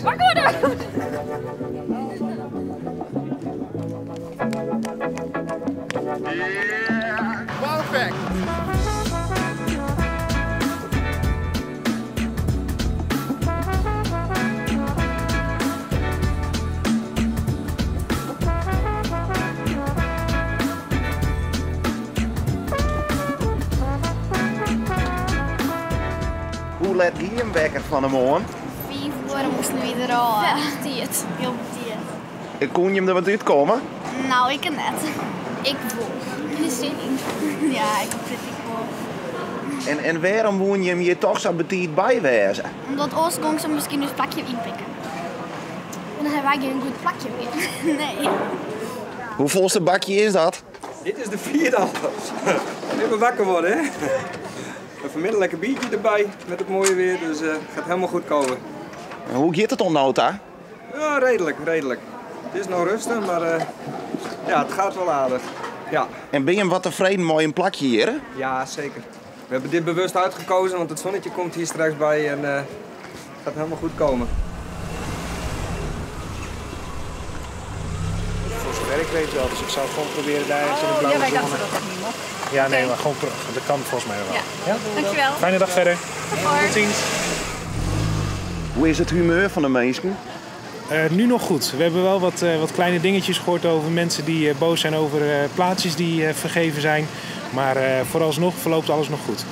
Wakker wurde! Perfect! Hoe let gie jim wekker fan 'e moarn? Fiif oere moasten wy der ôf. Ja, betiid. Hiel betiid. Koene jim der wat útkomme? No, ik net. Ik wol. Gjin sin yn. Ja, ik op dit ik wol. En wêrom woene jim hjir toch sa betiid by wêze? Omdat oars gong se miskien ús plakje ynpikke. En dan hawwe wy gjin goed plakje mear. Nee. Hoefolste bakje is dat? Dit is de vierde al. Even wakker worden, hè? En vanmiddag lekker biertje erbij met het mooie weer, dus het gaat helemaal goed komen. En hoe giet it oant no ta? Ja, redelijk, redelijk. Het is nog rustig, maar ja, het gaat wel aardig. Ja. En bin je wat tefreden mei in plakje hjir? Ja, zeker. We hebben dit bewust uitgekozen, want het zonnetje komt hier straks bij en het gaat helemaal goed komen. Voor zover ik weet wel, dus ik zou gewoon proberen daar eens in de Oh, blauwe ja, wij zone. dachten dat dat niet mocht. Ja, nee, Oké. maar gewoon dat kan volgens mij wel. Ja. Ja? Dankjewel. Fijne dag verder. Dag. Tot ziens. Hoe is het humeur van de mensen? Nu nog goed. We hebben wel wat kleine dingetjes gehoord over mensen die boos zijn over plaatsjes die vergeven zijn. Maar vooralsnog verloopt alles nog goed.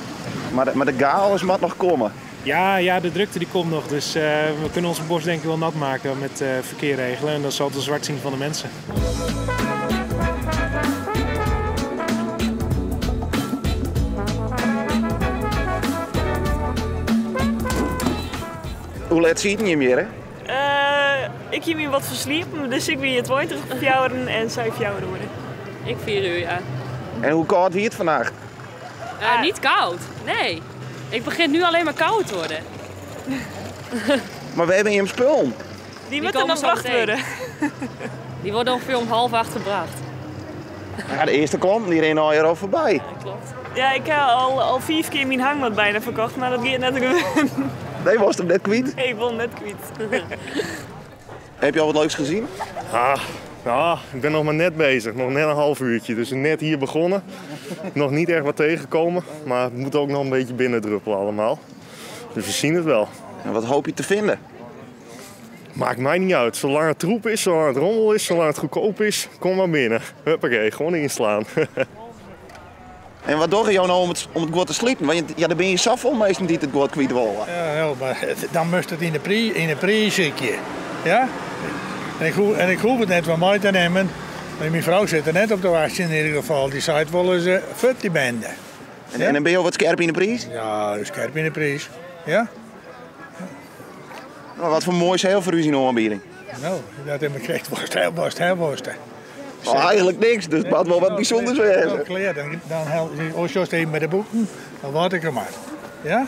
Maar de chaos moet nog komen? Ja, ja, de drukte die komt nog. Dus we kunnen onze borst denk ik wel nat maken met verkeer regelen. En dat zal het zwart zien van de mensen. Hoe laat ziet je hem hier, hè? Ik heb me wat versliepen, dus ik ben hier 20 fjouwen en zij fjouwen worden. Ik 4 uur, ja. En hoe koud wie het vannacht? Niet koud, nee. Ik begin nu alleen maar koud te worden. Maar we hebben hier een spul. Die Die moeten komen dan zo gebracht meteen. worden. Die worden ongeveer om 7:30 gebracht. Ja, de eerste klant die reed al hier al voorbij. Ja, klopt. Ja, ik heb al 5 keer mijn hangmat bijna verkocht, maar dat gaat net goed. Nee, was het hem net kwijt? Nee, ik won net kwijt. Heb je al wat leuks gezien? Ik ben nog maar net bezig, nog net een half uurtje. Dus net hier begonnen. Nog niet echt wat tegengekomen, maar het moet ook nog een beetje binnendruppelen allemaal. Dus we zien het wel. En wat hoop je te vinden? Maakt mij niet uit. Zolang het troep is, zolang het rommel is, zolang het goedkoop is, kom maar binnen. Huppakee, gewoon inslaan. En wat doe je nou om het goed te sliepen? Want dan ben je zo vol meestal die het goed kwijt willen. Ja, ja, maar dan moest het in de prijs zitten. Ja? En ik hoef het net van mij te nemen. Maar mijn vrouw zit er net op de wacht in ieder geval. Die zei het wel eens fut die bende. En Ja? dan ben je al wat scherp in de prijs? Ja, scherp in de prijs. Ja. Maar wat voor mooi heel voor u in de aanbieding. Nou, dat heb ik echt worst, heel worst, heel worst. Nou, eigenlijk niks, dus het moet wel wat bijzonders wezen. Ja, klaar. Dan hel-, als je even met de boeken, dan word ik er maar. Ja?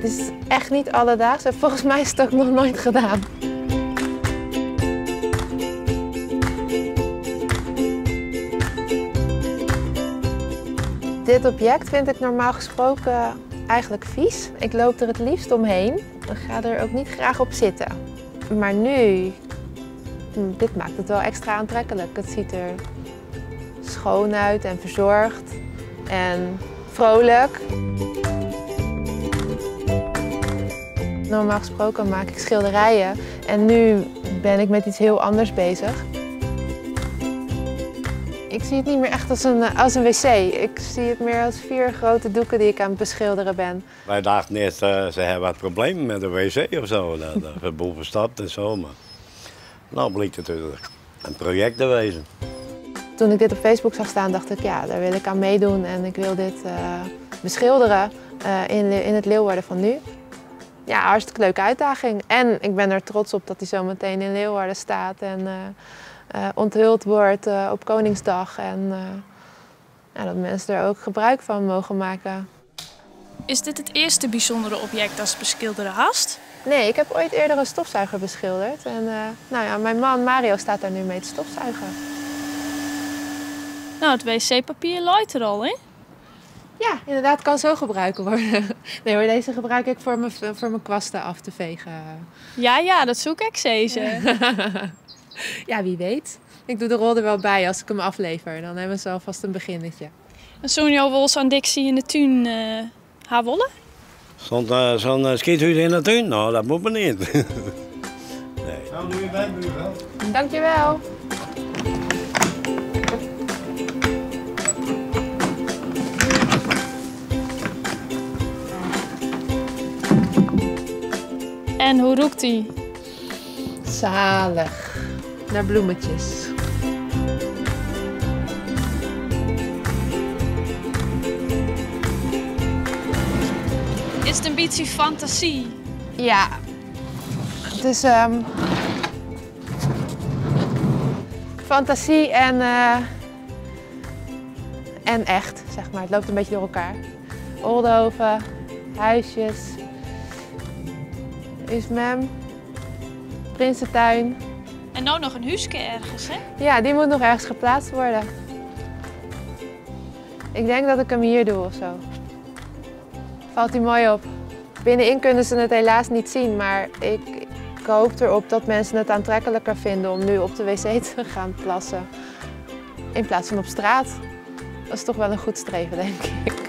Het is echt niet alledaags en volgens mij is het ook nog nooit gedaan. Dit object vind ik normaal gesproken eigenlijk vies. Ik loop er het liefst omheen en ga er ook niet graag op zitten. Maar nu, dit maakt het wel extra aantrekkelijk. Het ziet er schoon uit en verzorgd en vrolijk. Normaal gesproken maak ik schilderijen en nu ben ik met iets heel anders bezig. Ik zie het niet meer echt als een wc. Ik zie het meer als 4 grote doeken die ik aan het beschilderen ben. Wij dachten eerst, ze hebben wat problemen met de wc of zo. Dat de boel verstapt en zo. Maar nou blijkt het een project te wezen. Toen ik dit op Facebook zag staan, dacht ik, ja, daar wil ik aan meedoen en ik wil dit beschilderen in het Leeuwarden van nu. Ja, hartstikke leuke uitdaging. En ik ben er trots op dat hij zo meteen in Leeuwarden staat en onthuld wordt op Koningsdag. En Nou, dat mensen er ook gebruik van mogen maken. Is dit het eerste bijzondere object dat ze beschilderen hast? Nee, ik heb ooit eerder een stofzuiger beschilderd. En eh, nou ja, mijn man Mario staat daar nu mee te stofzuigen. Nou, het wc-papier looit er al, hè? Ja, inderdaad, kan zo gebruikt worden. Nee hoor, deze gebruik ik voor mijn, voor mijn kwasten af te vegen. Ja, ja, dat zoek ik ze. Ja, wie weet. Ik doe de rol er wel bij als ik hem aflever. Dan hebben ze alvast een beginnetje. En zo'n jou wel zo'n Dixie in de tuin haar wollen? Stond zo'n schiethuis in de tuin? Nou, dat moet maar niet. nee. Nou, doe je bij, buurvrouw. Dankjewel. En hoe roekt die? Zalig. Naar bloemetjes. Is het een beetje fantasie? Ja. Het is fantasie en, en echt, zeg maar. Het loopt een beetje door elkaar. Oldhoven, huisjes, Usmem, Prinsentuin. En nou nog een huiske ergens, hè? Ja, die moet nog ergens geplaatst worden. Ik denk dat ik hem hier doe of zo. Valt hij mooi op. Binnenin kunnen ze het helaas niet zien, maar ik, ik hoop erop dat mensen het aantrekkelijker vinden om nu op de wc te gaan plassen. In plaats van op straat. Dat is toch wel een goed streven, denk ik.